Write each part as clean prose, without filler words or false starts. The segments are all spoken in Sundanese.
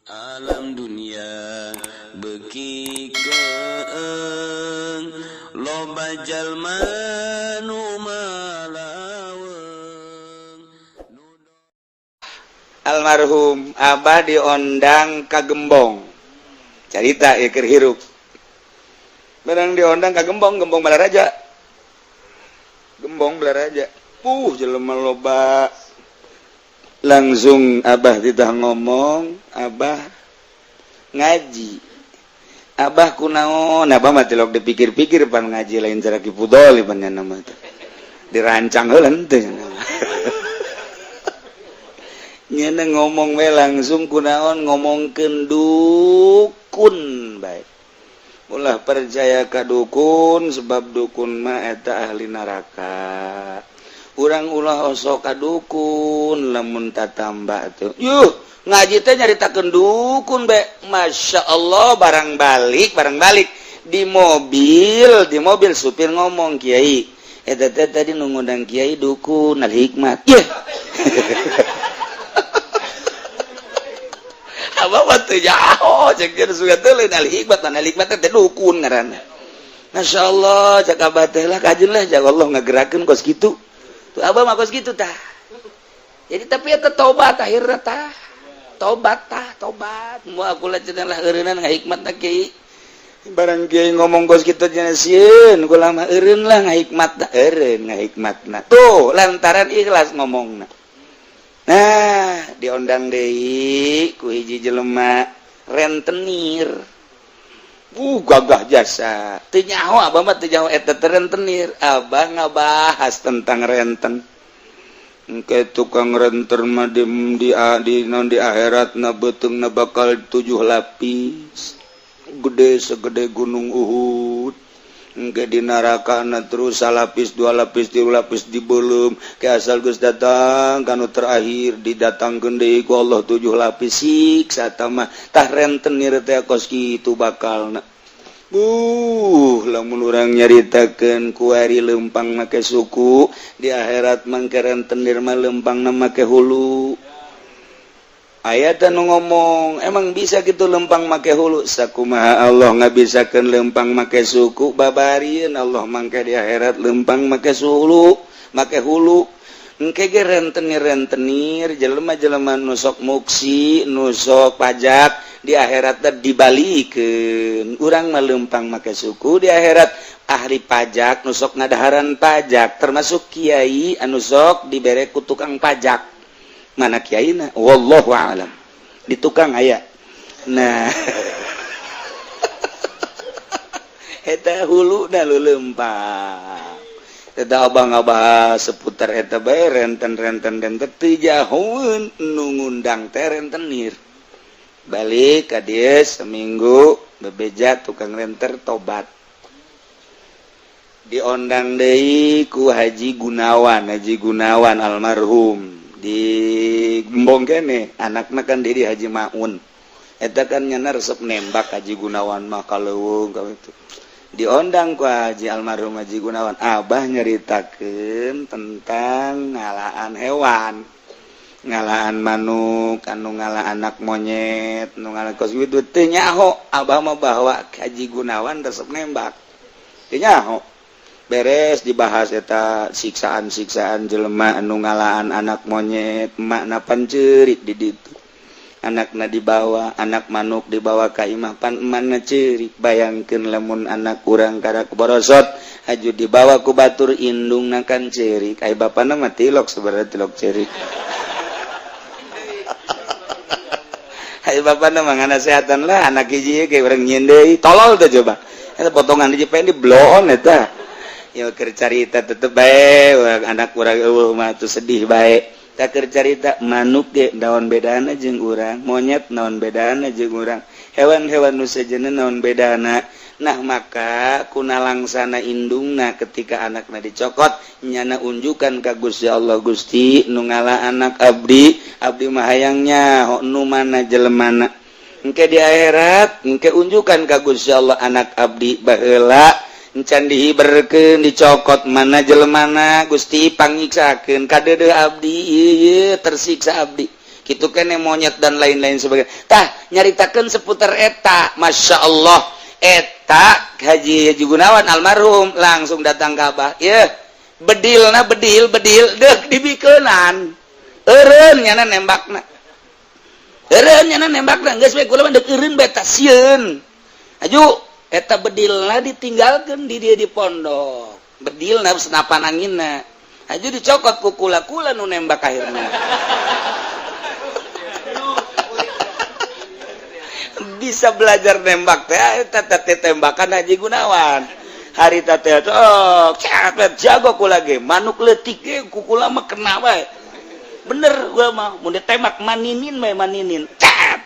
Alam dunia beuki keeng, loba jalma nu malaweung. Almarhum Abah diondang ka Gembong, carita ya, keur hirup. Barang diondang ka Gembong, Gembong Balaraja, Gembong Balaraja, puh, jelema loba. Langsung Abah tidak ngomong, Abah ngaji. Abah kunaon? Abah mah tilok dipikir-pikir pan ngaji lain cara Ki Fudoli pan nama teh dirancang heula henteu. Nyana ngomong we langsung, kunaon ngomongkeun dukun bae. Ulah percaya ka dukun, sebab dukun mah eta ahli neraka. Urang ulah osok ka dukun lamun tatamba tuh. Yuh, ngaji teh nyaritakeun dukun be. Masya Allah, barang balik, barang balik di mobil, di mobil supir ngomong, "Kiai, eta teh tadi nu ngundang Kiai dukun al hikmat." Yeh. Apa mah teu nyaho, cek dia suka teh lain al hikmat, al hikmat teh dukun ngaranna. Masya Allah, cek abah teh lah kajeun lah, cek Allah ngagerakeun kos kitu. Tuh abah mah kos kitu tah. Jadi tapi eta tobat akhirna tah. Tobat tah, tobat. Mau aku lah cenah lah eureunnan ngahikmat na Kiai. Barang Kiai ngomong kos kitu cenah sieun, kula mah eureun lah ngahikmat, eureun ngahikmatna. Tuh, lantaran ikhlas ngomongna. Nah, diondang deui ku hiji jelema rentenir. Gagah jasa. Teu nyaho abah mah, teu nyaho eta teh rentenir. Abah ngabahas tentang renten. Engke tukang renten mah di non di akhirat na beuteungna bakal tujuh lapis. Gede segede gunung Uhud. Engke di neraka na terus salapis, dua lapis, tilu lapis dibelum ke asal geus datang kanu terakhir didatangkeun deui ku Allah tujuh lapis siksa mah. Tah, rentenir teh kos kitu bakalna. Lamun urang nyaritakeun kuari lempang make suku, di akhirat mangke rentenir mah lempangna make hulu. Aya nu ngomong, "Emang bisa gitu lempang make hulu?" Sakumaha Allah ngabisakeun lempang make suku, babarieun Allah mangke di akhirat lempang make sulu, make hulu. Engke ge rentenir, rentenir jelema-jelema nu sok muksi, nu sok pajak, di akhirat teh dibalikeun. Urang mah lempang make suku, di akhirat ahli pajak nu sok ngadaharan pajak, termasuk kiai anu sok dibere ku tukang pajak. Mana kiaina, wallahu alam, di tukang aya. Nah, eta hulu na lu lempang. Eta abah ngabahas seputar eta bae, renten-renten, dan teu jahoeun nu ngundang teh rentenir. Balik ka dieu seminggu, bebeja tukang renter tobat. Diondang deui ku Haji Gunawan, Haji Gunawan almarhum di Gembong kene, anakna kan Dedi Haji Maun. Eta kan nyana resep nembak Haji Gunawan mah ka leuweung ka itu. Diondang ku Haji almarhum Haji Gunawan, Abah nyeritakeun tentang ngalaan hewan, ngalaan manuk, anu ngala anak monyet, nu ngala kos kitu. Teu nyaho Abah mah bahwa Haji Gunawan resep nembak, teu nyaho. Beres dibahas eta siksaan-siksaan jelema anu ngalaan anak monyet, makna pan ceurik di ditu, anakna dibawa, anak manuk dibawa ka imah, pan emakna ceurik. Bayangkeun lamun anak urang karak borosot haju dibawa ku batur, indungna kan ceurik. Ai bapana mah tilok, sebenarnya tilok ceurik. Ai bapana mah nganasehatan lah anak hiji ge urang nyieun deui tolol teh. Coba eta potongan hiji pengen dibloon eta. Ya, keur carita tetep bae anak urang eueuh mah tuh sedih bae. Tak keur carita manuk ge naon bedana jeung urang, monyet naon bedana jeung urang, hewan-hewan nu sejenna naon bedana. Nah, maka kuna langsana indungna ketika anakna dicokot, nyana unjukan ka Gusti Allah, "Gusti, nu ngala anak abdi, abdi mah hayangnya nu mana jelemana." Engke di akhirat engke unjukan ka Gusti Allah anak abdi baheula encan dihiberkeun dicokot, mana jelemana, Gusti, pangiksakeun kadeudeuh abdi ieu, tersiksa abdi. Kitu kene monyet dan lain-lain sebagainya. Tah, nyaritakeun seputar eta, Masya Allah, eta Haji Haji Gunawan almarhum langsung datang ka Abah. Yeuh, bedilna bedil bedil dek dibikeunan. Eureun nyana nembakna. Eureun nyana nembakna, geus we kula mah deuk eureun bae, sieun. Aju eta bedilna ditinggalkeun di dia di pondok. Bedilna senapan anginna. Aju dicokot ku kula-kula nu nembak akhirna. Bisa belajar nembak teh eta teh tembakan Haji Gunawan. Harita teh, oh, jago kula ge, manuk leutik ge ku kula mah kena wae. Bener gua mah mun ditembak maninin bae maninin. Cat.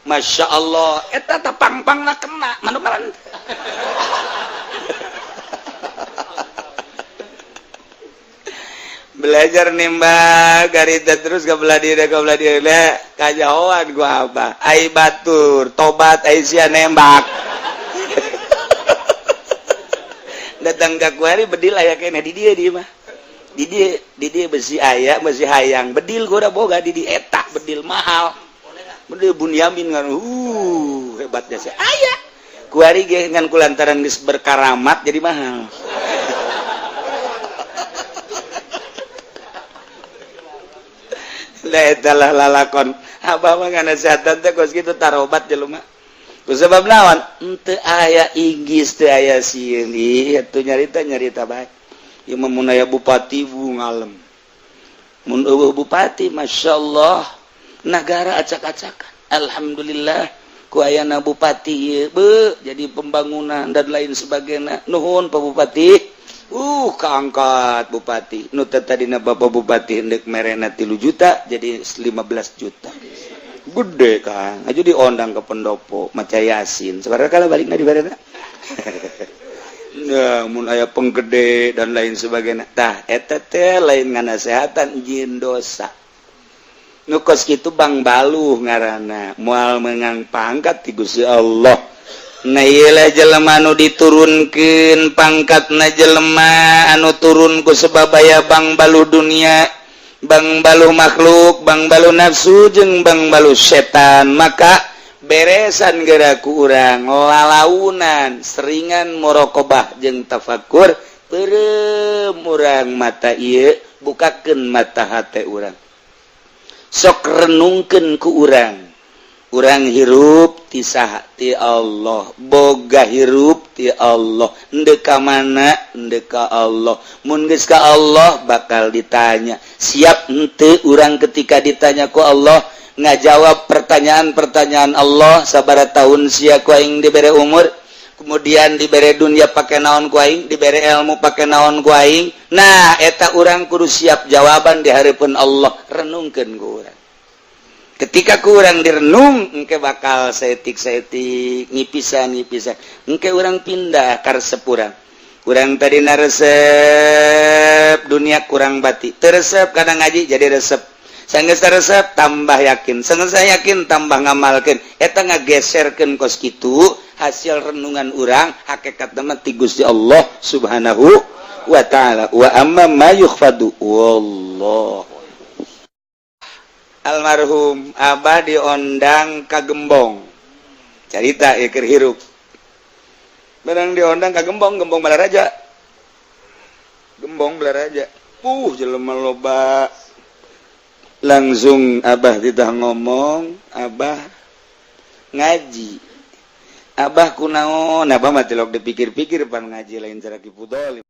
Masya Allah, eta teh pang-pangna kena manuk malan. Belajar nembak garita terus ke belah diri ke belah diri kajahoan gua apa ai batur tobat ai sia nembak. Datang ka kuari bedil aya keneh di dieu di mah di dieu di dieu besi aya besi hayang bedil gua boga di di eta bedil mahal bedil Bunyamin kan hebatnya sih aya kuari ge ngan kulantaran geus berkaramat jadi mahal. Lah lalakon abah mah nganasehatan teh kos kitu tarobat jelema. Ku sebab naon? Henteu aya inggis teu aya sieun. Ih atuh nyarita-nyarita bae. Ieu mah mun aya bupati bu ngalem. Mun eueuh bupati masyaallah nagara acak-acakan. Alhamdulillah ku ayana bupati ieu beuh jadi pembangunan dan lain sebagainya. Nuhun Pak Bupati. Keangkat bupati nu tadina bapak bupati hendak merena 3 juta jadi 15 juta gede kan aja diondang ke pendopo maca yasin sebenarnya kalau balikna di barena. Nah mun aya penggede dan lain sebagainya tah eta teh lain nganasehatan jieun dosa nu kos kitu bang baluh ngaranna moal meunang pangkat ti Gusti Allah. Nah ieu jelema anu diturunkeun pangkatna jelema anu turun ku sebab aya bang balu dunia, bang balu makhluk, bang balu nafsu jeung bang balu setan. Maka beresan geura ku urang lalaunan seringan muraqabah jeung tafakur peureum urang mata ieu bukakeun mata hate urang. Sok renungkeun ku urang. Urang hirup ti saha? Ti Allah. Boga hirup ti Allah. Endek ka mana? Endek ka Allah. Mun geus ka Allah bakal ditanya. Siap henteu urang ketika ditanya ku Allah ngajawab pertanyaan-pertanyaan Allah sabaraha tahun sia ku aing dibere umur, kemudian dibere dunia pake naon ku aing, dibere ilmu pake naon ku aing. Nah, eta urang kudu siap jawaban di hareupeun Allah. Renungkeun ku urang. Ketika kurang direnung engke bakal setik-setik ngipisan-ngipisan engke urang pindah karesep urang. Urang tadi resep dunia kurang bati teresep kadang ngaji jadi resep sanggeus resep tambah yakin sanggeus yakin tambah ngamalkeun eta ngageserkeun kos kitu hasil renungan urang hakikatna mah ti Gusti Allah Subhanahu wa taala. Wa amma ma yukhfadu wallahu. Almarhum Abah diondang ka Gembong carita ieu keur hirup barang diondang ka Gembong, Gembong Balaraja, Gembong Balaraja jelema loba langsung Abah tidak ngomong Abah ngaji Abah kunaon Abah mah tilok dipikir-pikir pan ngaji lain cara Ki Fudhol.